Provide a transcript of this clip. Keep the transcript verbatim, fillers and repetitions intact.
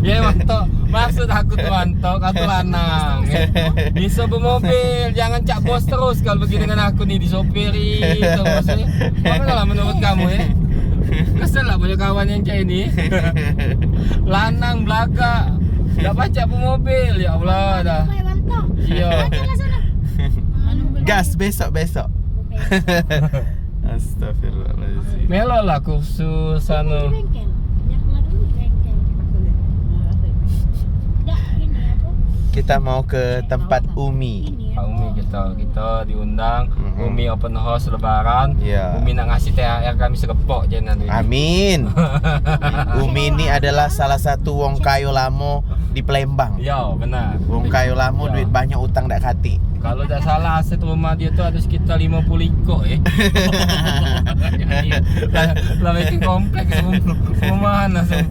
Ya, Wanto. Maksud aku tu, Wanto, kau tu lanang, ya. Bisa bemobil, jangan cak bos terus. Kalau begitu dengan aku ni, disopiri terus, ya. Bagaimana lah menurut kamu, ya? Kesel lah punya kawan yang cak ini. Lanang, belagak. Tak pacak bemobil, ya Allah dah. Kayak Wanto. Iya. Aja lah sana. Gas besok-besok. Astagfirullahaladzim. Melo lah kursus anu. Di bengkel. Yang kemarin di bengkel. Dah, ini apa? Kita mau ke tempat Umi. Ini Pak Umi, apa? Kita, kita diundang. Mm-mm. Umi open house Lebaran. Iya. Umi nak ngasih T H R kami segepok je nanti. Amin. Umi ni adalah salah satu wong kayo lamo di Palembang. Iya, benar. Wong kayo lamo, iya, duit banyak, utang dak katik. Kalau dak salah, aset rumah dia tu ada sekitar lima puluh ikok, ya. Lah, lah bikin kompleks rum-, perumahan langsung.